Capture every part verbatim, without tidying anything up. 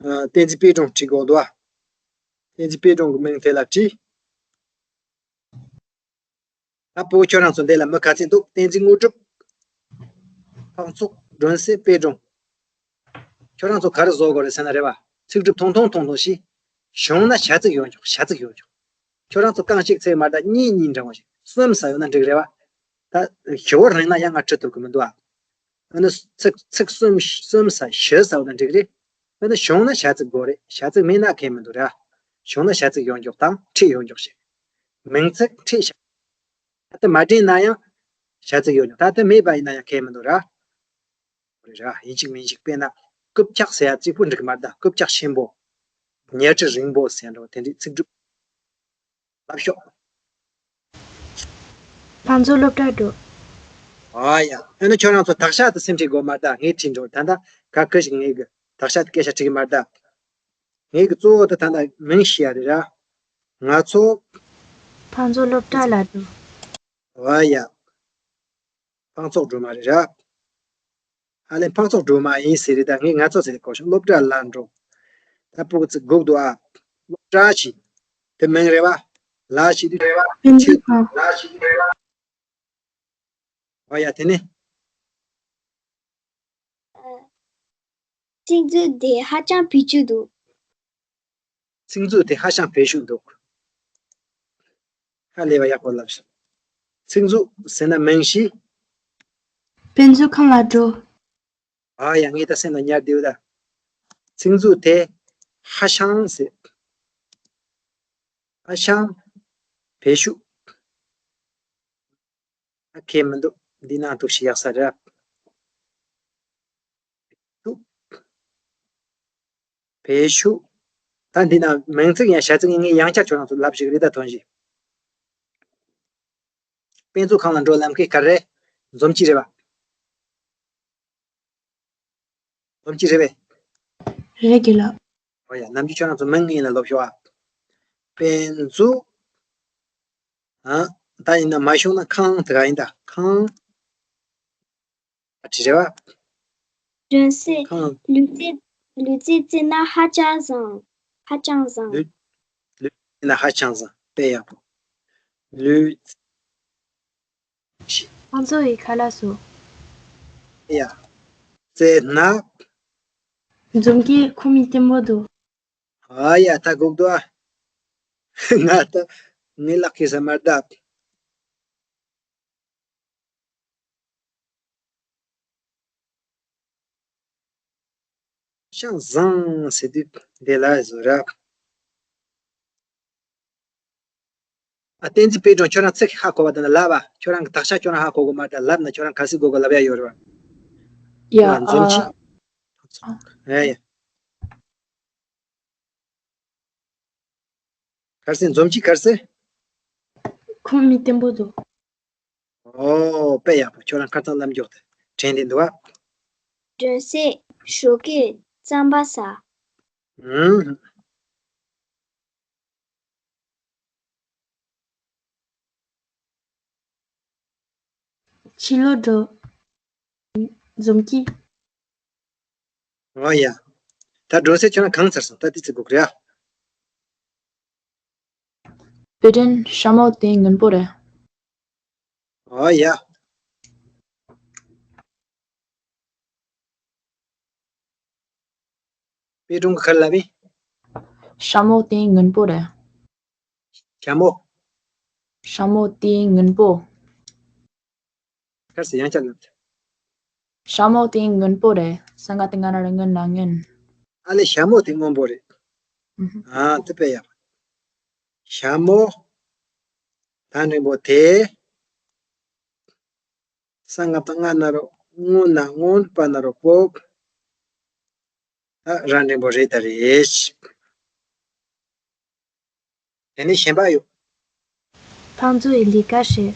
ཨ། བསྟན་འཛིན་པད་སྒྲོན་བྲིས་དགོས་འདུག་ཨ། བསྟན་འཛིན་པད་སྒྲོན་གྱི་མིང་དེ་ལ་བྲིས། ད་ཕྲུ་གུ་ཁྱོད་རང་ཚོ་འདི་ལ་མི་ག་ཚད་འདུག་བསྟན་འཛིན་དངོས་གྲུབ། ཕང་ཚོགས། སྒྲོན་གསལ། པད་སྒྲོན། ཁྱོད་རང་ཚོ་ག་རེ་བཟོ་དགོས་རེད་ཟེར་ན་རེད་བ། ཚིག་གྲུབ་ཐུང་ཐུང་ཐུང་ཐུང་ཞིག་བྱུང་ན་བྱ་ཚིག་ཡོང་ཆོག་བྱ་ཚིག་ཡོང་ཆོག་ཁྱོད་རང་ཚོ་རྐང་གཅིག་ཚིག་མ་རེད་ད། གཉིས་གཉིས་འདྲ་བོ་ཞིག་གསུམ་ཟེར་ཡོང་ན་འགྲིག་རེད་བ། ད་ཞུ་བ་རིང་ན་ཡང་ང་ཁྲིད་ཐུབ་ཀྱི་མི་འདུག་ཨ། ཨ་ནི་ཚིག་ཚིག་གསུམ་གསུམ་ཟེར་བཞི་ཟེར་ཡོང་ན་འགྲིག་རེད། ཨ་ནི་བྱུང་ན་བྱ་ཚིག་དགོས་རེད། བྱ་ཚིག་མེད་ན་ཁེལ་མི་འདུག་རེད་བ། བྱུང་ན་བྱ་ཚིག་ཡོང་ཆོག་དང་ཁྲིད་ཡོང་ཆོག་ཞིག་མིང་ཚིག་ཁྲིད་བྱ། ད་ལྟ་མ་འདྲེས་ན་ཡང་བྱ་ཚིག་ཡོང་ཆོག་ད་ལྟ་མེད་པ་ཡིན་ན་ཡང་ཁེལ་མི་འདུག་ར། རེད་ར། ཡིན་གཅིག་མིན་གཅིག་དཔེར་ན་རྐུབ་བཀྱག་ཟེར་ཡ་གཅིག་པུ་འགྲིག་མ་རེད་ད། རྐུབ་བཀྱག་ཆེན་པོ། ཉལ་ཁྲི་རིང་པོ་ཟེར་འགྲོ་དེ་འདྲའི་ཚིག་གྲུབ། ལབ་ཤོག་ཕང་ཚོ་སློབ་གྲྭ་འགྲོ། ཨ་ཡ། ཨ་ནི་ཁྱོད་རང་ཚོ་དག་ཆ་དེ་སེམས་ཁྲིད་དགོས་མ་རེད་ད། ངས་ཁྲིད་འགྲོ། ད་ལྟ་ག་གི་ཞིག་ངས་གི་དག་ཆ་དེ་སྐད་ཆ་དྲི་གི་མ་རེད་ད། ངས་གི་གཙོ་བོ་དེ་ད་ལྟ་མིང་ཤེས་ཡ་རེད་ར། ང་ཚོ་ཕང་ཚོ་སློབ་གྲྭ་ལ་འགྲོ། ཨ་ཡ། ཕང་ཚོགས་སྒྲོལ་མ་རེད་ར། ཨ་ལས་ཕང་ཚོགས་སྒྲོལ་མ་ཡིན་ཟེར་རེད་ད། ངས་ང་ཚོ་ཟེར་གོ་ཤོག་སློབ་གྲྭ་ལ་འགྲོ། ད་ཕྲུ་གུ་ཚོ་སྒུག་འདུག་ཨ། སློབ་གྲྭ་ཞིག་དེ་མིང་རེད་བ། ལ་ཞིག་དུས་རེད་བ། ཕན་ཚུན་ཁང་། ཨོ་ཡ་དེ་ནས། ཚིག་མཛོད་དེ་ཧ་ཅང་བེད་སྤྱོད་འདུག་ཚིག་མཛོད་དེ་ཧ་ཅང་བེད་སྤྱོད་འདུག་ཧ་ལས་པ་ཡག་པོ་ལབ་ཤག་ཚིག་མཛོད་ཟེར་ན་མིང་ཞིག་དཔེ་མཛོད་ཁང་ལ་འགྲོ། ཨ་ཡ། ངས་ད་སེམས་ལ་ཉར་བསྡད་ཡོད་ད། ཚིག་མཛོད་དེ་ཧ་ཤང་ཟེར། ཧ་ཤང་བེད་སྤྱོད། ཨ་ཁེ་མི་འདུག་འདི་ནང་འདུག་ཞིག་ཡག་ས་རེད། བེད་སྤྱོད། ད་འདི་ན་མིང་ཚིག་ཡང་བྱ་ཚིག་ཡིན་ངེས་ཡང་བསྐྱར་ཁྱོད་རང་ཚོ་ལབ་ཞིག་རེད་ད་དོན་ཞིག་དཔེ་མཛོད་ཁང་ལ་འགྲོ་ལམ་ཁའི་ག་རེ། འཛོམས་སྐྱིད་རེད་པ། འཛོམས་སྐྱིད་རེད་པས། རེད་དགེ་ལགས། ཨོ་ཡ། ནམ་རྒྱུན་ཁྱོད་རང་ཚོ་མིང་ཡིན་ལ་ལབ་ཤོག་ཨ། དཔེ་མཛོད། ཨ། ད་ཡིན་ན་མ་ཤོང་ན་ཁང་དེ་ག་ཡིན་ད་ཁང་། ཨ་བྲིས་རེད་བ། སྒྲོན་གསལ། ཁང་། ལུས་རྩལ། ལུས་རྩལ་རྩེད་ན་ཧ་ཅང་བཟང་། ཧ་ཅང་བཟང་། ལུས། ལུས་རྩལ་ན་ཧ་ཅང་བཟང་། དཔེ་ཡག་པོ། ལུས། ཁོང་ཚོ་ཡི་ཁ་ལག་བཟོ། ཡ། རྩེད་ན། འཛོམས་ཀྱི་ཁོ་མི་བརྟན་པོ་འདུག་ཨ་ཡ། ད་སྒུག་འདུག་ཨ། ང་ད་ངའི་ལག་གི་ཟ་མར་བརྡབ། ཤང་བཟང་ཟེར་དུས་དེ་ལ་བཟོ་ར། ཨ། བསྟན་འཛིན་དཔལ་སྒྲོན། ཁྱོད་རང་ཚིག་ཧ་གོ་བ་དེ་ན་ལབ་ཨ། ཁྱོད་རང་གི་དག་ཆ་ཁྱོད་རང་ཧ་གོ་གོ་མ་ད་ལབ་ན་ཁྱོད་རང་ག་སྲིད་གོ་གོ་ལབ་ཡ་ཡོད་རེད་བ། ཡ། ཨ། འཛོམས་སྐྱིད། ཨ། ཡ་ཡ། གར་སེ། འཛོམས་སྐྱིད་གར་སེ། ཁོང་མི་བརྟན་པོ་འདུག་ཨོ། དཔེ་ཡག་པོ། ཁྱོད་རང་ཁ་རྩང་ལམ་མགྱོགས་དེ་དྲན་དེ་འདུག་ཨ། སྒྲོན་གསལ། ཞོགས་ཀས་རྩམ་པ་ཟ། ཨུམ། ཕྱི་ལོགས་འགྲོ། འཛོམས་སྐྱིད། ཨོ་ཡ། ད་སྒྲོན་གསལ་ཁྱོད་རང་གང་ཚར་སོང་། ད་དེ་ཚིག་སྒུག་རེད་ཨ། དཔེ་སྒྲོན། ཞྭ་མོ་དེ་སྔོན་པོ་རེད། ཨོ་ཡ། དཔེ་སྒྲོན་གྱིས་ག་རེ་ལབ་པས། ཞྭ་མོ་དེ་སྔོན་པོ་རེད། ཞྭ་མོ། ཞྭ་མོ་དེ་སྔོན་པོ། གར་སེ། ཡང་བསྐྱར་ལབ། ཞྭ་མོ་དེ་སྔོན་པོ་རེད། ས་ང་དེ་ང་ན་ར་སྔོན་ན་སྔོན། ཨ་ལེ། ཞྭ་མོ་དེ་སྔོན་པོ་རེད། ཨུ་ཧུ། ཨ། དེ་དཔེ་ཡག་ཞྭ་མོ། ད་འགྲེང་བུ་དེ། ས་ང་བཏགས་སྔ་ན་རོ་སྔོ་ན་སྔོན། པ་ན་རོ་པོ། ཨ། ར་འགྲེང་བུ་རེད་ད་རེད། དེ་ནས་གཞན་པ་ཡོད། ཕང་ཚོ་ཡི་ལས་ཀ་བྱེད།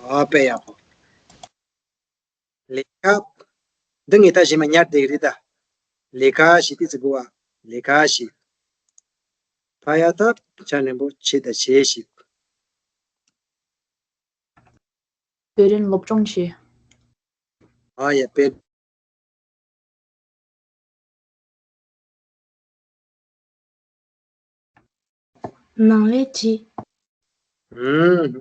ཨོ། དཔེ་ཡག་པོ། ལས་ཀ། འདི་ངས་ད་གཞན་མ་ཉར་བསྡད་ཀྱི་རེད་ད། ལས་ཀ་ཞིག་དེ་ཚིག་གོ་བ། ལས་ཀ་ཞིག་ཕ་ཡ་བཏགས་ཕྱ་འགྲེང་བུ་བྱེད་ད་བྱེད་ཞིག་དཔེ་རིན་སློབ་སྦྱོང་བྱེད། ཨོ་ཡ། དཔེ། ནང་ལས་ཅི། ཨུམ།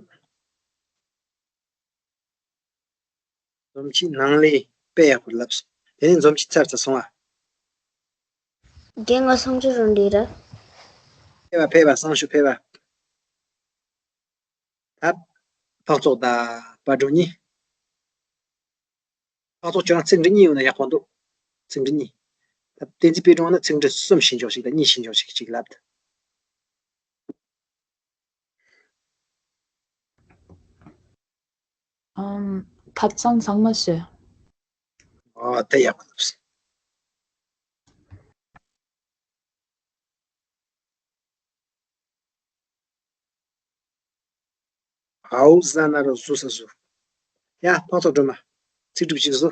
འཛོམས་སྐྱིད་ནང་ལས་དཔེ་ཡག་པོ་ལབ་སོང་། དེ་ནས་འཛོམས་སྐྱིད་ཚར་ཚར་སོང་ཨ། རྒན་ང་སང་ཞོགས་རང་འདི་ར། ཕེབས་པ་ཕེབས་པ་སང་ཞོགས་ཕེབས་པ། ད། འཕགས་ཚོགས་དང་པ་སྒྲོ་གཉིས། འཕགས་ཚོགས་ཁྱོད་རང་ཚིག་འབྲུ་གཉིས་ཡོད་ན་ཡག་པོ་འདུག་ཚིག་འབྲུ་གཉིས། ད་བསྟན་འཛིན་པད་སྒྲོན་ན་ཚིག་འབྲུ་གསུམ་ཤེས་འཇོག་ཞིག་དང་གཉིས་ཤེས་འཇོག་ཞིག་ཅིག་ལབ་ད། ཨམ། ཐབ་ཚང་ཚང་མ་བཟོས། ཨོ་དེ་ཡག་པོ་འདུག་ཨའུ་ཟ་ན་རོ་ཟུ་ས་ཟུ། ཡ་འཕགས་ཚོགས་སྒྲོལ་མ། ཚིག་གྲུབ་ཅིག་བཟོ།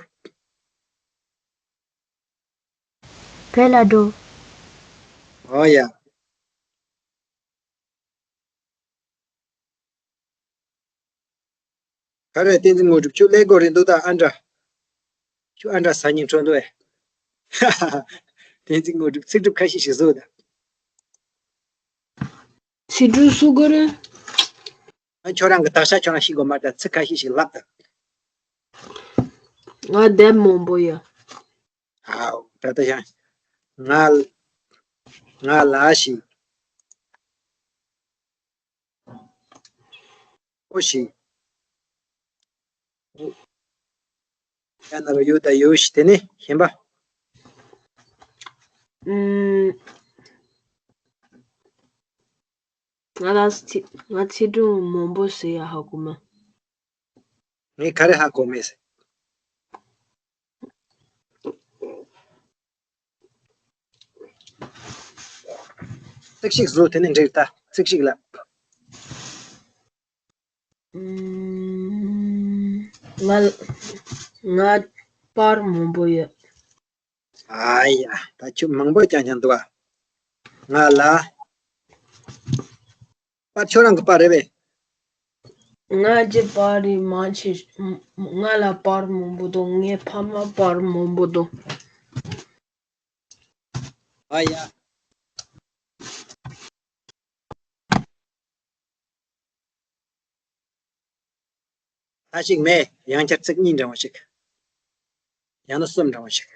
བོད་ལ་འགྲོ། ཨོ་ཡ། ག་རེ་བསྟན་འཛིན་དངོས་གྲུབ་ཁྱོད་ཀླད་ཀོར་རེད་འདུག་ད་ཨ་འདྲ། ཁྱོད་ཨ་འདྲ་ཟ་སྙིང་བྲོ་འདུག་ཨེ། བསྟན་འཛིན་དངོས་གྲུབ་ཚིག་གྲུབ་ཁ་ཤས་ཤིག་བཟོ་ད། ཚིག་གྲུབ་བཟོ་དགོས་རེད། ཨ་ཁྱོད་རང་གི་དག་ཆ་ཁྱོད་རང་ཤེས་དགོས་མ་རེད་ད་ཚིག་ཁ་ཤས་ཤིག་ལབ་ད། ང་དེབ་མང་པོ་ཡོད། ཨའོ། ད་ལྟ་ཡང་། ང་ལ། ང་ལ་ཞིག་ཨོ་ཞིག་ཡ་ན་རོ་ཡོད་ད་ཡོད་ཞིག་དེ་ནས་གཞན་པ། ཨུམ། ང་ལ་ཚི་ང་ཚིག་གྲུབ་མང་པོ་ཟེར་ཡ་ཧ་གོ་མ། ངས་ག་རེ་ཧ་གོ་མེད་ཟེར། ཚིག་ཞིག་བཟོ་དེ་ནས་འགྲིག་ད་ཚིག་ཞིག་ལ། ང་ང་པར་མང་པོ་ཡོད། ཨ་ཡ་ད་ཁྱོད་མང་པོ་རྐྱང་རྐྱང་འདུག་ཨ། ང་ལ། པར་ཁྱོད་རང་གི་པར་རེད་པས། ང་གི་པར་རེད་མ་ཆེ། ང་ལ་པར་མང་པོ་འདུག་ངའི་ཕ་མ་པར་མང་པོ་འདུག་ཨ་ཡ། ད་ཅིག་མེད་ཡང་བསྐྱར་ཚིག་གཉིས་འདྲ་བོ་ཞིག་ཡང་ན་གསུམ་འདྲ་བོ་ཞིག་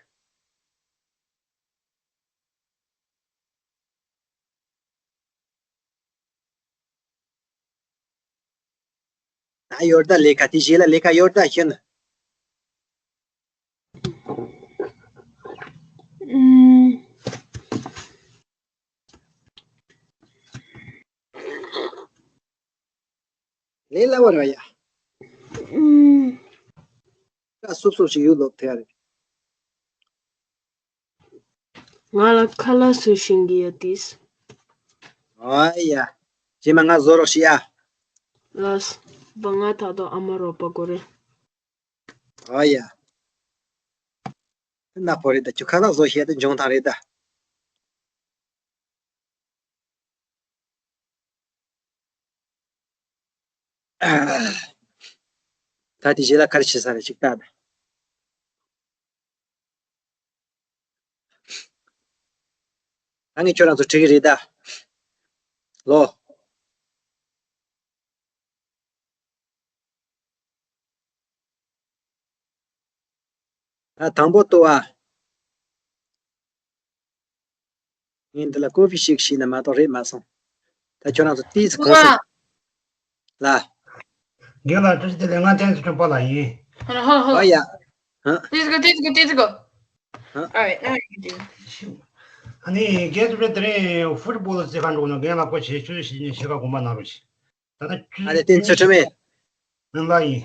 ད་ཡོར་ད་ལས་ཀ་དེ་རྗེས་ལ་ལས་ཀ་ཡོར་ད་ཤི་ན། ལས་སླ་བ་རེད་ཡ། ཨུམ། ད་སོབ་སོབ་ཞིག་ཡོད་ལོབ་ཐེ་རེད། ང་ལ་ཁ་ལག་བཟོ་ཤེས་ཀྱི་ཡོད་དེས། ཨ་ཡ། རྗེས་མ་ང་བཟོ་རོགས་ཞིག་ཡ། ལགས། བ་ང་ད་དུང་ཨ་མ་རོགས་པ་དགོས་རེད། ཨ་ཡ། ནག་པོ་རེད་ད་ཁྱོད་ཁ་ལག་བཟོ་ཤེས་ད་འཇོན་ཐང་རེད་ད། ད་དེ་རྗེས་ལ་ག་རེ་བྱེད་ས་རེད་ཅིག་ལྟ་ད། ད་ངས་ཁྱོད་རང་ཚོ་ཁྲིད་ཀྱི་རེད་ད། ལོ། ད་དང་པོ་ལྟོས་ཨ། ངས་འདི་ལ་ཀོ་པི་ཞིག་བྱས་ན་མ་གཏོགས་རེད་མ་སོང་། ད་ཁྱོད་རང་ཚོ་ཏིས་གང་སོང་། ལ། རྒན་ལགས་བཀྲ་ཤིས་བདེ་ལེགས། ང་བསྟན་འཛིན་ཁྲོན་པ་ལགས་ཡིན། ཨོ་ཡ། ཧ། ཏིས་གོ་ཏིས་གོ་ཏིས་གོ། ཧ། All right, now you can do. ཨ་ནི་རྒན་ཚོ་དེ་རིང་ཧྥུ་ཊི་བོལ་རྩེད་ག་འགྲོ་ན་རྒན་ལགས་ཁོ་བྱེད་ཆོས་ཞིག་ནས་ཤེས་ཀ་དགོངས་པ་གནང་རོགས་ཞེས། ད་ལྟ་ཁྱོད་ཨ་ལེ་བསྟན་འཛིན་ཁྲོན་མེ། ནང་ལ་ཡིན།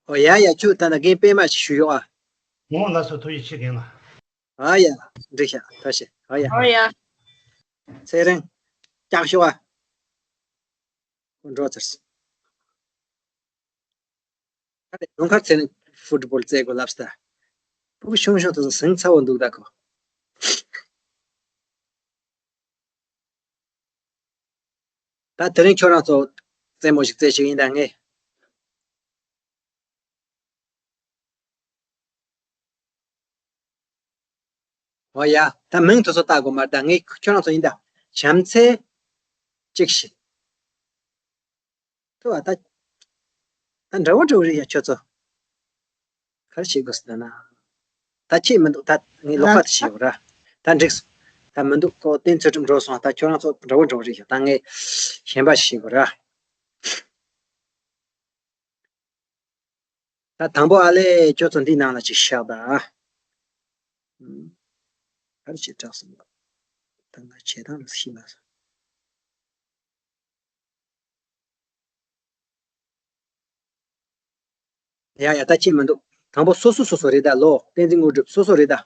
ཨོ་ཡ་ཡ་ཁྱོད་ད་ན་རྒན་པད་མ་ཞིག་ཞུ་ཡོག་ཨ། ངོ་ལ་སོ་ཐུགས་རྗེ་ཆེ་རྒན་ལགས། ཨ་ཡ། འགྲིག་ཤག་ཐབས་ཤེས་ཨ་ཡ། Oh yeah. ཚེ་རིང་། ཀྱག་ཤོག་ཨ། ཁོ་འགྲོ་ཚར་སོང་། ཨ་ལེ་དུང་དཀར་ཚེ་རིང་ཧྥུ་ཊི་བོལ་རྩེད་དགོས་ལབ་སྟ། ཕྲུ་གུ་ཆུང་ཆུང་དེ་ཚོ་ཟིང་ཚ་བོ་འདུག་ད་ཁོ། ད་དེ་རིང་ཁྱོད་རང་ཚོ་རྩེད་མོ་ཞིག་རྩེ་ཞིག་ཡིན་ད་ངས། ཨོ་ཡ། ད་མིང་དེ་ཚོ་བཏགས་དགོས་མ་རེད་ད། ངས་ཁྱོད་རང་ཚོ་ཡིན་ད། བྱམས་བརྩེ། གཅིག་བྱས། ཐུབ་པ་ད། ད་འདྲ་བོ་འདྲ་བོ་རེད་ཡ་ཁྱོད་ཚོ། ག་རེ་བྱེད་དགོས་ཟེར་ན། ད་ཁྱེད་མི་འདུག་ད་ངས་ལོག་པ་དེ་བྱེད་དགོས་ར། ད་འགྲིག་སོང་། ད་མི་འདུག་ཁོ་བསྟན་ཚུལ་ཁྲིམས་འགྲོ་སོང་། ད་ཁྱོད་རང་ཚོ་འདྲ་བོ་འདྲ་བོ་རེད་ཤག་ད་ངས་གཞན་པ་ཞིག་བྱེད་དགོས་ར། ད་དང་པོ་ཨ་ལས་ཁྱོད་ཚོ་འདི་ནང་ལ་ཅིག་བཞག་ད། ཨ། ག་རེ་བྱེད་དྲག་སོང་ལ། ད་ང་བྱེད་སྟངས་ལ་ཤི་ལ་སོང་། ཡ་ཡ་ད་ཅི་མི་འདུག་དང་པོ་སོ་སོ་སོ་སོ་རེད་ད། ལོ་བསྟན་འཛིན་དངོས་གྲུབ་སོ་སོ་རེད་ད།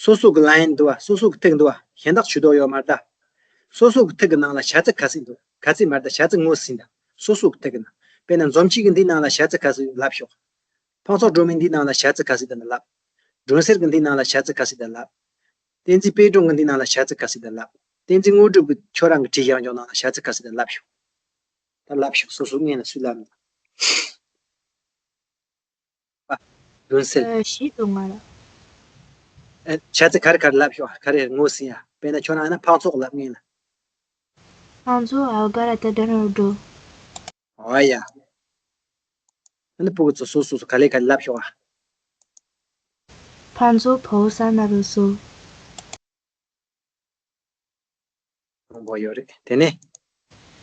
སོ་སོ་གི་ལ་ཡིན་འདུག་བ། སོ་སོ་གི་ཐིག་འདུག་བ། གཞན་དག་ཇུས་གཏོགས་ཡོད་མ་རེད་ད། སོ་སོ་གི་ཐིག་གི་ནང་ལ་བྱ་ཚིག་ག་ཚོད་འདུག་ག་ཚོད་མ་རེད་ད། བྱ་ཚིག་ངོས་ཟིན་ད། སོ་སོ་གི་ཐིག་གི་ནང་། དཔེར་ན་འཛོམས་སྐྱིད་གི་འདི་ནང་ལ་བྱ་ཚིག་ག་ཚོད་ལབ་ཤོག་ཕང་ཚོགས་སྒྲོལ་མའི་འདི་ནང་ལ་བྱ་ཚིག་ག་ཚོད་དང་ལབ། སྒྲོན་གསལ་གི་འདི་ནང་ལ་བྱ་ཚིག་ག་ཚོད་དང་ལབ། བསྟན་འཛིན་དཔལ་སྒྲོན་གི་འདི་ནང་ལ་བྱ་ཚིག་ག་ཚོད་དང་ལབ། བསྟན་འཛིན་དངོས་གྲུབ་གི་ཁྱོད་རང་གི་བྲིས་བཞག་ཡོད་ནང་ལ་བྱ་ཚིག་ག་ཚོད་དང་ལབ་ཤོག་ད་ལབ་ཤོག་སོ་སོ་སྔོན་ལ་སུས་ལབ་ན། ཨ། སྒྲོན་གསལ། ཨ། ཞིག་འདུག་ང་ལ། ཨ། བྱ་ཚིག་ག་རེ་ག་རེ་ལབ་ཤོག་ག་རེ་ངོས་ཟིན་ཡ། དཔེར་ན་ཁྱོད་རང་ན་ཕང་ཚོགས་ལབ་ངེས་ན། ཕང་ཚོགས་ཨའོ་ག་ར་ཏ་དྲ་ན་རོ་ཌོ། ཨོ་ཡ། ཨ་ནི་ཕྲུ་གུ་ཚོ་སོ་སོ་སོ་ག་ལེ་ག་ལེ་ལབ་ཤོག་ཨ། ཕང་ཚོགས་བའོ་ས་ན་རོ་སོ། མང་པོ་ཡོད་རེད་དེ་ནས།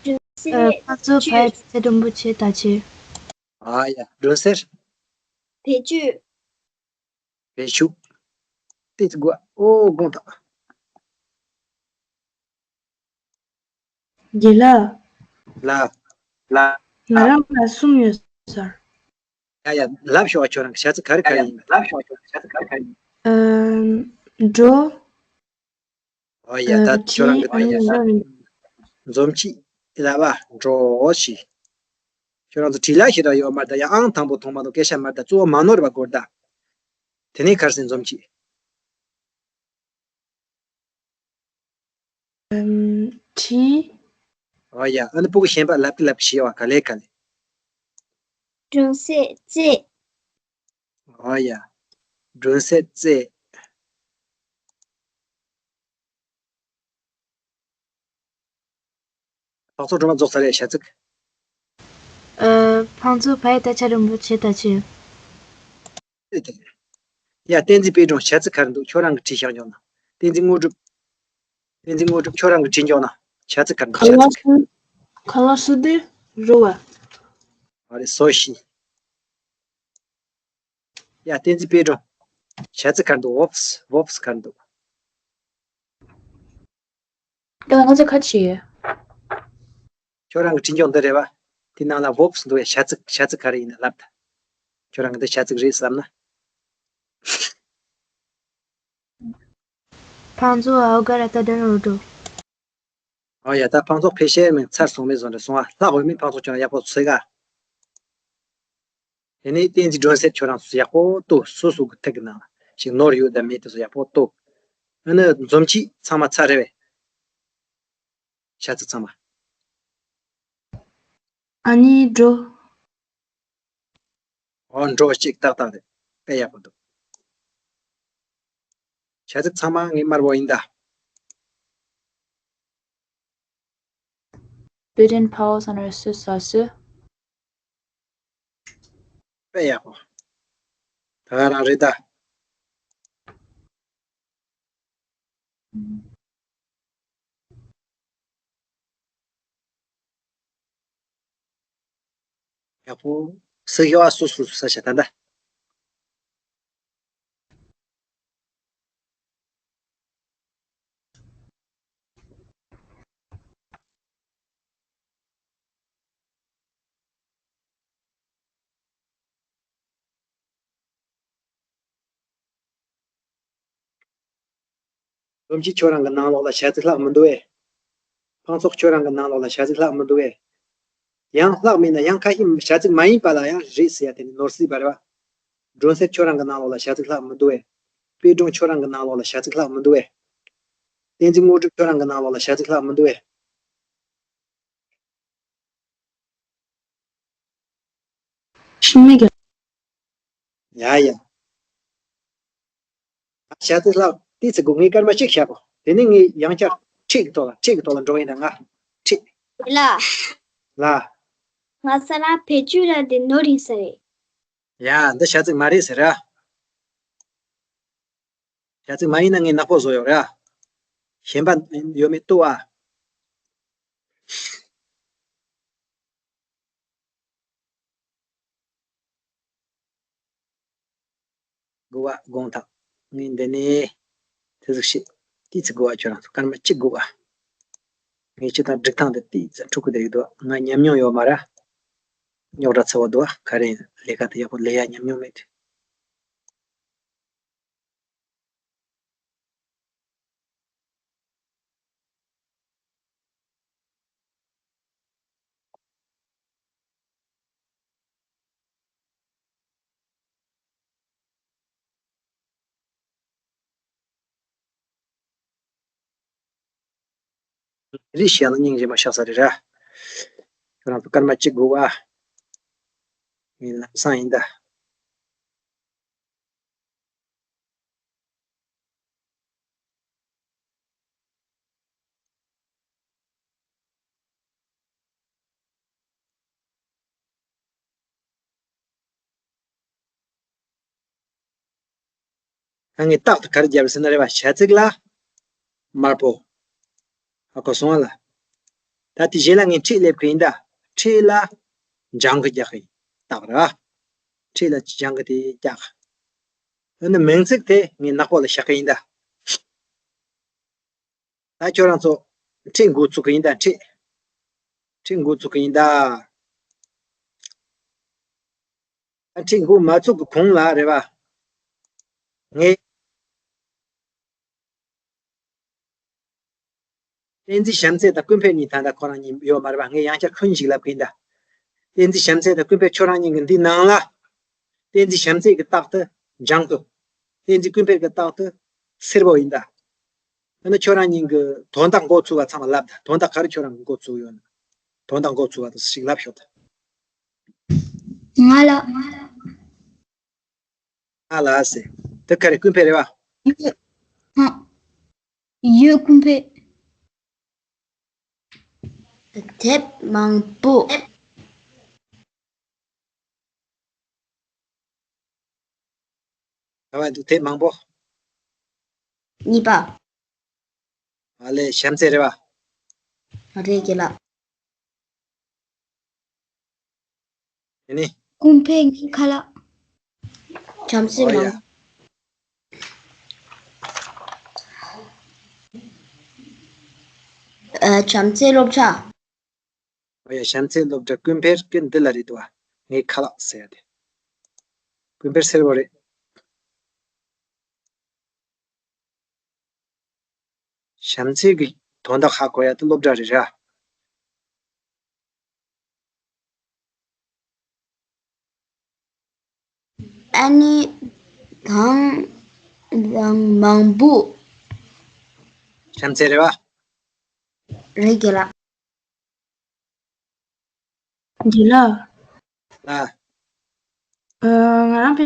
སྒྲོན་གསལ། ཨ། ཕང་ཚོགས་བའི་ཚེ་སྒྲོན་པོ་ཆེ་ད་ཆེ། ཨ་ཡ། སྒྲོན་གསལ། བེད་སྤྱོད། བེད་སྤྱོད། ཏིག་ཙི་དགོས། ཨོ་དགོངས་དག་རྒན་ལགས། ལ། ལ། ང་རང་ལ་གསུམ་ཡོད་ཟེར། ཡ་ཡ། ལབ་ཤོག་ཨ། ཁྱོད་རང་གི་བྱ་ཚིག་ག་རེ་ག་རེ་ཡིན། ལབ་ཤོག་ཨ། ཁྱོད་རང་གི་བྱ་ཚིག་ག་རེ་ག་རེ་ཡིན། ཨམ། འགྲོ། ཨོ་ཡ། ད་ཨ། ཁྱོད་རང་གི་ཨ་ནི་འགྲོ་རེད། འཛོམས་སྐྱིད་ལབ་པ་འགྲོ་ཞིག་ཁྱོད་རང་ཚོ་བྲིས་ལ་ཞེ་དྲག་ཡོད་མ་རེད་ད། ཡང་ཨང་དང་པོ་མཐོང་མ་མཐོང་སྐད་ཆ་མ་རེད་ད། གཙོ་བོ་མ་ནོར་བ་དགོས་རེད་ད། དེ་ནས་གར་སོང་འཛོམས་སྐྱིད། ཨམ། བྲིས། ཨོ་ཡ། ཨ་ནི་ཕྲུ་གུ་གཞན་པ་ལབ་ཀྱི་ལབ་ཀྱི་ཞེས་པ་ག་ལེ་ག་ལེ། སྒྲོན་གསལ་རྩེད། ཨོ་ཡ། སྒྲོན་གསལ་རྩེད། ཕང་ཚོགས་སྒྲོལ་མ་རྫོགས་ཚར་རེད། བྱ་ཚིག་ཨ། ཕང་ཚོགས་བའི་ད་ཆ་རིན་པོ་ཆེ་ད་ཆེ། ཡ། བསྟན་འཛིན་དཔལ་སྒྲོན་བྱ་ཚིག་ག་རེ་འདུག་ཁྱོད་རང་གིས་བྲིས་བཞག་འཇོག་ན། བསྟན་འཛིན་དངོས་གྲུབ། བསྟན་འཛིན་དངོས་གྲུབ་ཁྱོད་རང་གིས་བྲིས་འཇོག་ན། བྱ་ཚིག་ག་རེ་འདུག་ཁ་ལག་བྱ་ཚིག་ཁ་ལག་སུ་དེ་རུ་བ། ཨ་རེ་སོ་ཤི། ཡ། བསྟན་འཛིན་དཔལ་སྒྲོན། བྱ་ཚིག་ག་རེ་འདུག་ཝོབས། ཝོབས་ག་རེ་འདུག་ད་ང་ཚོ་ཁ་ཆེ། ཁྱོད་རང་གི་བྲིས་འཇོག་འདི་རེད་བ། དེ་ནང་ལ་ཝོབས་འདུག་བས། བྱ་ཚིག་བྱ་ཚིག་ག་རེ་ཡིན་ན་ལབ་ད། ཁྱོད་རང་གི་འདི་བྱ་ཚིག་རེད་བསམ་ན། ཕང་ཚོགས་ཨའོ་ག་ར་ཏ་དྲ་ན་རོ་ཌོ། ཨོ་ཡ། ད་ཕང་ཚོགས་ཕལ་ཆེར་མིན་ཚར་སོང་མེད་བཟོ་འདྲ་སོང་ཨ། ལྷག་འོས་མིན་ཕང་ཚོགས་ཁྱོད་རང་ཡག་པོ་ཚོད་ག་དེ་ནས་བསྟན་འཛིན་སྒྲོན་གསལ་ཁྱོད་རང་ཚོ་ཡག་པོ་ལྟོས། སོ་སོ་གི་ཐིག་གི་ནང་ལ་ཞིག་ནོར་ཡོད་དམ་མེད་དེ་ཚོ་ཡག་པོ་ལྟོས། ཨ་ནི་འཛོམས་སྐྱིད་ཚང་མ་ཚར་རེད་བས། བྱ་ཚིག་ཚང་མ། ཨ་ནི་འགྲོ། ཨོ་འགྲོ་གཅིག་ཏག་ཏག་རེད། དཔེ་ཡག་པོ་འདུག་བྱ་ཚིག་ཚང་མ་ངས་དམར་པོ་ཡིན་ད། བེ་རིན་ཕའོ་སན་ར་སུ་ས་སུ། དཔེ་ཡག་པོ། ད་ག་རང་རེད་ད། ཡག་པོ། སུ་ཡོ་ཨ་སུ་སུ་སུ་ས་ཆ་ད་ད། འཛོམས་སྐྱིད་ཁྱོད་རང་གི་ནང་ལོགས་ལ་བྱ་ཚིག་ལྷག་མི་འདུག་ཨེ། ཕང་ཚོགས་ཁྱོད་རང་གི་ནང་ལོགས་ལ་བྱ་ཚིག་ལྷག་མི་འདུག་ཨེ། ཡང་ལྷག་མེད་ན་ཡང་ཁ་ཤས་བྱ་ཚིག་མ་ཡིན་པ་ལ་ཡང་རེད་ཟེར་ཡ་དེ་ནི་ནོར་སྲིད་པ་རེད་བ། སྒྲོན་གསལ་ཁྱོད་རང་གི་ནང་ལོགས་ལ་བྱ་ཚིག་ལྷག་མི་འདུག་ཨེ། དཔལ་སྒྲོན་ཁྱོད་རང་གི་ནང་ལོགས་ལ་བྱ་ཚིག་ལྷག་མི་འདུག་ཨེ། བསྟན་འཛིན་དངོས་གྲུབ་ཁྱོད་རང་གི་ནང་ལོགས་ལ་བྱ་ཚིག་ལྷག་མི་འདུག་ཨེ། ཤི་མི་ག་ཡ་ཡ། བྱ་ཚིག་ལྷག་དེ་ཚིག་གོ་ངས་སྐར་མ་གཅིག་བཞག་གོ་དེ་ནས་ངས་ཡང་བསྐྱར་ཁྲིད་ཀྱི་ཐོག་ལ་ཁྲིད་ཀྱི་ཐོག་ལ་འགྲོ་ཡིན་ན་ང་ཁྲིད། ལ། ལ། ང་ས་ར་བེད་སྤྱོད་ར་དེ་ནོར་ཡིན་ས་རེད། ཡ། འདི་བྱ་ཚིག་མ་རེད་ཟེར་ར། བྱ་ཚིག་མ་ཡིན་ན་ངས་ནག་པོ་བཟོ་ཡོད་ར། ཞེན་པ་ཡོད་མེད་ལྟོས་ཨ། དགུ་བ་དགོངས་དག་ངས་འདི་ནས་དེ་ཟིག་བཤད། ཏི་ཙི་དགུ་བ་ཁྱོད་རང་ཚོ་སྐར་མ་གཅིག་དགུ་བ། ངས་སྤྱི་དང་སྒྲིག་སྟངས་དེ་ཏི་ཙི་འཁྲུག་གི་བསྡད་ཡོད་དོ། ང་ཉམས་མྱོང་ཡོད་མ་ར། རྙོག་དྲ་ཚ་བོ་འདུག་ཨ། ག་རེ་ཡིན། ལས་ཀ་དེ་ཡག་པོ་ལས་ཡ་ཉམས་མྱོང་མེད། རེད་བཤད་ན་སྙིང་རྗེ་མ་ཤག་ས་རེད་ར། ཁྱོད་རང་ཚོ་སྐར་མ་གཅིག་དགོས་པ། ངས་ལམ་སང་ཡིན་ད། ད་ངས་རྟག་ཏུ་ག་རེ་བརྒྱབ་ཟེར་ན་རེད་བ། བྱ་ཚིག་ལ་དམར་པོ། ཧ་གོ་སོང་བ་ལ། ད་དེ་རྗེས་ལ་ངས་ཁྲིད་སླེབས་གི་ཡིན་ད། ཁྲིད་ལ་ལྗང་གུ་རྒྱག་གི་ཡིན། རྟགས་རེད་བ། ཁྲིད་ལ་ལྗང་གུ་དེ་རྒྱག་ཨ་ནི་མིང་ཚིག་དེ་ངས་ནག་པོ་ལ་བཞག་གི་ཡིན་ད། ད་ཁྱོད་རང་ཚོ་ཁྲིད་འགོ་ཚུགས་གི་ཡིན་ད། ཁྲིད། ཁྲིད་འགོ་ཚུགས་གི་ཡིན་ད། ད་ཁྲིད་འགོ་མ་ཚུགས་གི་གོང་ལ་རེད་བ། ངས། བསྟན་འཛིན་བྱམས་བརྩེ་དང་ཀུན་ཕན་གཉིས་ད་ལྟ་ཁོ་རང་གཉིས་ཡོད་མ་རེད་པ། ངས་ཡང་བསྐྱར་ཁོ་གཉིས་ཞིག་ལབ་གི་ཡིན་ད། བསྟན་འཛིན་བྱམས་བརྩེ་དང་ཀུན་ཕན་ཁྱོད་རང་གཉིས་ཀྱི་འདི་ནང་ལ། བསྟན་འཛིན་བྱམས་བརྩེ་གི་རྟགས་དེ་ལྗང་གུ། བསྟན་འཛིན་ཀུན་ཕན་གི་རྟགས་དེ་སེར་པོ་ཡིན་ད། ཨ་ནི་ཁྱོད་རང་གཉིས་ཀྱི་དོན་དག་འགོ་ཚུགས་པ་ཚང་མ་ལབ་ད། དོན་དག་ག་རེ་ཁྱོད་རང་གི་འགོ་ཚུགས་ཡོད་ན། དོན་དག་འགོ་ཚུགས་པ་དེ་ཞིག་ལབ་ཤོག་ད། ང་ལ། ང་ལ་ཟེར། དེ་ག་རེ་ཀུན་ཕན་རེད་བ། ཡོད། ཧ། ཡོད་ཀུན་ཕན། དེབ་མང་པོ། ག་བ་འདུག་དེབ་མང་པོ། གཉིས་པ། ཨ་ལས་བྱམས་བརྩེ་རེད་བ། རེད་རྒན་ལགས། དེ་ནི། ཀུན་ཕན་གཉིས་ཁ་ལག་བྱམས་བརྩེ་ཨོ་ཡ། མང་། ཨ། བྱམས་བརྩེ་སློབ་གྲྭ། ཨོ་ཡ། བྱམས་བརྩེ་སློབ་གྲྭ། ཀུན་ཕན་གྱི་འདི་ལ་རེད་འདུག་བ། ངའི་ཁ་ལག་ཟེར་ཡ་དེ། ཀུན་ཕན་སེར་པོ་རེད། བྱམས་བརྩེ་གི་དོན་དག་ཧ་གོ་ཡ་དེ་སློབ་གྲྭ་རེད་ར། ཨ་ནི་དང་དང་མང་པོ། བྱམས་བརྩེ་རེད་བ། རེད་རྒན་ལགས། རྒན་ལགས། ལ། ཨ། ང་རང་དཔེ་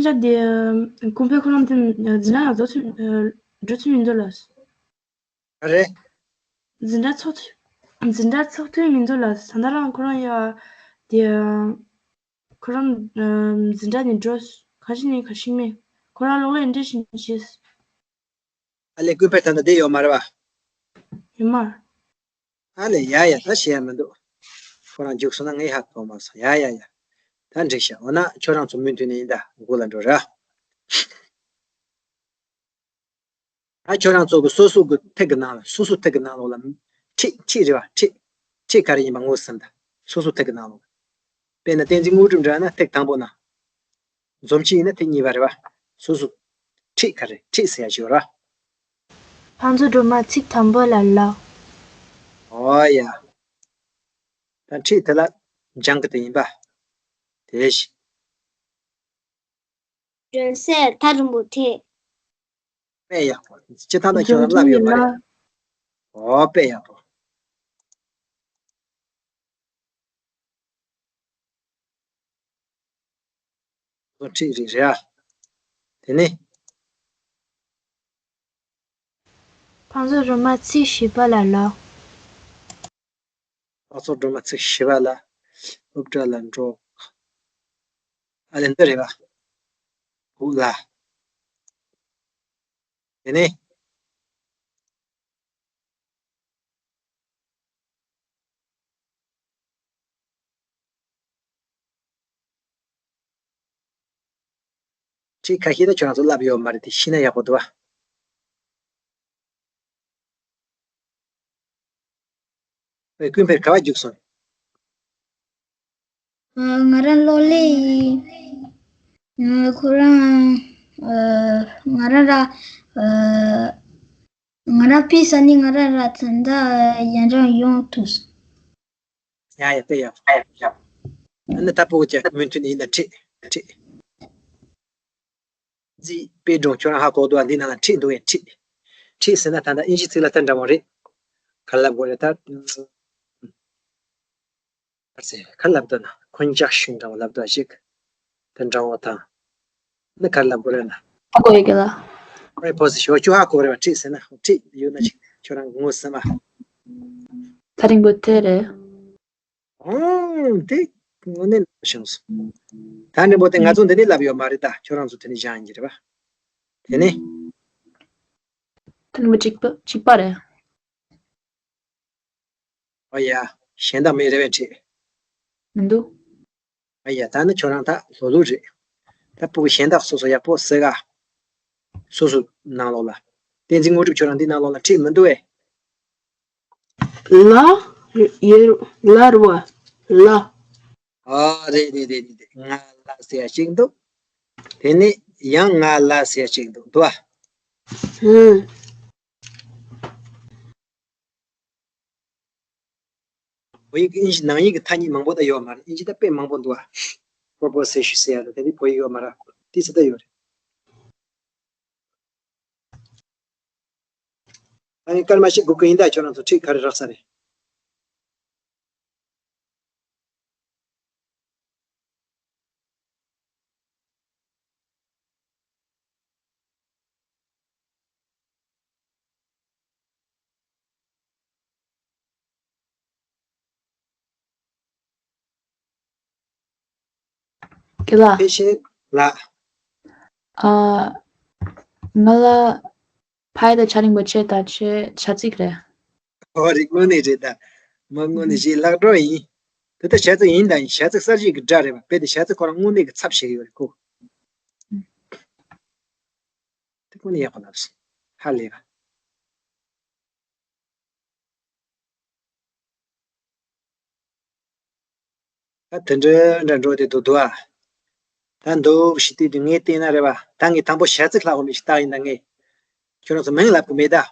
ཆ་དེ་ཀུན་ཕན་ཁོ་རང་དེ་འཛིན་གྲྭ་ཡང་རྫོགས་ཚུལ་འགྲོ་ཚུལ་མི་འདུག་ལགས། ག་རེ། འཛིན་གྲྭ་ཚོགས་ཚུལ། འཛིན་གྲྭ་ཚོགས་ཚུལ་མི་འདུག་ལགས། ད་ལྟ་རང་ཁོ་རང་ཡ་དེ་ཁོ་རང་འཛིན་གྲྭ་ནས་འགྲོ། ག་ཞིག་ནས་ག་ཞིག་མེད། ཁོ་རང་གློག་ཀླད་འདྲེ་བཞིན་བྱས། ཨ་ལས་ཀུན་ཕན་ད་ལྟ་བསྡད་ཡོད་མ་རེད་བ། ཡོད་མ་རེད། ཨ་ལས་ཡ་ཡ་ད་བཤད་ཡ་མི་འདུག་ཁོ་རང་རྒྱུགས་སོང་ན་ངས་ཧ་གོ་མ་སོང་། ཡ་ཡ་ཡ། ད་འགྲིག་ཤག་འོ་ན་ཁྱོད་རང་ཚོ་མུ་མཐུད་ནས་ཡིན་ད་འགོ་ལ་འགྲོ་ར། ད་ཁྱོད་རང་ཚོ་གི་སོ་སོ་གི་ཐིག་གི་ནང་ལ། སོ་སོ་ཐིག་གི་ནང་ལོགས་ལ་ཁྲིད་ཁྲིད་རེད་བ། ཁྲིད་ཁྲིད་ག་རེ་ཡིན་པ་ངོས་ཟིན་ད། སོ་སོ་ཐིག་གི་ནང་ལོགས། དཔེར་ན་བསྟན་འཛིན་དངོས་གྲུབ་འདྲ་ན་ཐིག་དང་པོ་ན། འཛོམས་སྐྱིད་ཡིན་ན་ཐིག་གཉིས་པ་རེད་བ། སོ་སོ། ཁྲིད་ག་རེ་ཁྲིད་ཟེར་ཡ་ཞིག་ཡོད་ར། ཕང་ཚོ་སྒྲོལ་མ་ཚིག་དང་པོ་ལ་ལ། ཨོ་ཡ། ད་ཁྲིད་དེ་ལ་ལྗང་གུ་དེ་ཡིན་པ། དེ་བཞིན། སྒྲོན་གསལ་ཐག་རིང་པོ་དེ། དཔེ་ཡག་པོ། སྤྱི་བཏང་ལ་ཁྱོད་རང་ལབ་ཡོད་མ་རེད། ཨོ་དཔེ་ཡག་པོ། ཁོ་ཁྲིད་རིགས་རེད་ཨ། དེ་ནི། ཕང་ཚོ་སྒྲོལ་མ་ཚིག་བཞི་པ་ལ་ལ། ལྷ་ཚོགས་སྒྲོལ་མ་ཚིག་བཞི་པ་ལ། སློབ་གྲྭ་ལ་འགྲོ། ཨ་ལེ་འདི་རེད་པ། ཧུ་ལ། དེ་ནས། ཁྲིད་ཁ་ཤས་ད་ཁྱོད་རང་ཚོ་བསླབ་ཡོད་མ་རེད་དེ་ཤེས་ན་ཡག་པོ་འདུག་བ། ཨེ། ཀུན་ཕེབས་ག་པར་རྒྱུགས་སོང་། ཨ། ང་རང་གློག་ཀླད་ཡིན། ཨ། ཁོ་རང་། ཨ། ང་རང་ར། ཨ། ང་རང་ཕེབས་ས་ནས་ང་རང་ར་ད་ལྟ་ཡང་ཅང་ཡོང་ཐུབ་སོང་། ཡ་ཡ་དཔེ་ཡག་པོ། ཨ་ནི་ད་ཕྲུ་གུ་ཅག་མུ་མཐུད་ཡིན་ན་ཁྲིད་ཁྲིད། ཛི་པེ་སྒྲུང་ཁྱོད་རང་ཧ་གོ་འདུག་ཨ། འདི་ནང་ལ་ཁྲིད་འདུག་ཨེ། ཁྲིད། ཁྲིད་ཟེར་ན་ད་ལྟ་ཨིན་ཇི་ཚིག་ལ་ད་འདྲ་བོ་རེད། ག་རེ་ལབ་དགོས་རེད་ད། ག་རེ་ཟེར། ག་རེ་ལབ་འདུག་ན། ཁོན་ཇག་ཤོན་འདྲ་བོ་ལབ་འདུག་ཨ། ཅིག་དེ་འདྲ་བོ་དང་། ནི་ག་རེ་ལབ་དགོས་རེད་ན། ཧ་གོ་ཡོད་ཀྱི་ལ། ཨོ་རེད། པོ་སི་ཤོ་ཆུ་ཧ་གོ་རེད་པ། ཁྲིད་ཟེར་ན་ཁྲིད་ཡོད་ན་ཅིག་ཁྱོད་རང་ངོ་སེམས་མ། ཚ་རིང་པོ་དེ་རེད། ཨོ་དེ་དངོས་གནས་ནང་བཞིན་སོང་། ད་འདྲ་པོ་དེ་ང་ཚོ་འདི་ནས་ལབ་ཡོད་མ་རེད་ད། ཁྱོད་རང་ཚོ་དེ་ནས་སྦྱང་ཡིན་གྱི་རེད་པ། དེ་ནས། དེ་ནི་མི་གཅིག་པ་གཅིག་པ་རེད། ཨོ་ཡ། གཞན་དག་མེད་རེད་པས་ཁྲིད། མི་འདུག་ཨ་ཡ། ད་ནི་ཁྱོད་རང་ད་ལྷོ་ལྷོ་རེད། ད་ཕྲུ་གུ་གཞན་དག་སོ་སོ་ཡག་པོ་གཟིགས་ཨ། སོ་སོ་ནང་ལོགས་ལ། བསྟན་འཛིན་དངོས་གྲུབ་ཁྱོད་རང་འདི་ནང་ལོགས་ལ་ཁྲིད་མི་འདུག་ཨེ། ལ། ཡོད། ལ་རུ་བ། ལ། ཨ་རེད་རེད་རེད་རེད། ང་ལ་ཟེར་ཡ་ཅིག་འདུག་དེ་ནས་ཡང་ང་ལ་ཟེར་ཡ་ཅིག་འདུག་འདུག་ཨ། ཧུམ། བོད་ཡིག་གི་ཨིན་ཇི་ནང་ཡིག་གི་ཐ་སྙད་མང་པོ་ད་ཡོད་མ་རེད། ཨིན་ཇི་ད་དཔེ་མང་པོ་འདུག་ཨ། པོ་པོ་སི་ཤན་ཟེར་ཡ་ད་དེ་ནི་བོད་ཡིག་ཡོད་མ་རེད། ཏི་ཙི་ད་ཡོད་རེད། ཨ་ནི་སྐར་མ་ཞིག་སྒུག་གི་ཡིན་ད། ཁྱོད་རང་ཚོ་ཁྲིད་ག་རེ་རག་ས་རེད། ཀི་ལ། ཕལ་ཆེར་ལ། ཨ། ང་ལ་ཕ་ཡི་ད་ཆ་རིང་པོ་ཆེ་ད་ཆེ་བྱ་ཚིག་རེད། ཨོ་རེད། དངོས་གནས་རེད་ད། མ་དངོས་གནས་ཞིག་ལག་འགྲོ་ཡིན། དེ་ལྟར་བྱ་ཚིག་ཡིན་དང་ཡིན། བྱ་ཚིག་གསར་བརྗེ་གི་སྒྲ་རེད་པ། དཔེ་དེ་བྱ་ཚིག་ཁོ་རང་དངོས་གནས་ཀྱི་ཚབ་བྱེད་ཀྱི་ཡོད་རེད་ཁོ། དེ་དངོས་གནས་ཡག་པོ་ལབ་སོང་། ཧ་ལས་པ། ད་དེ་འདྲ་འདྲ་འགྲོ་དེ་འདུག་འདུག་ཨ། ད་འདུག་ཞིག་དུས་དུས་ངས་བལྟས་ན་རེད་པ། ད་ངས་དང་པོ་བྱ་ཚིག་ལྷག་པ་མི་ཞིག་བཏགས་ཡིན་ད་ངས། ཁྱོད་རང་ཚོ་མིང་ལབ་གི་མེད་ད།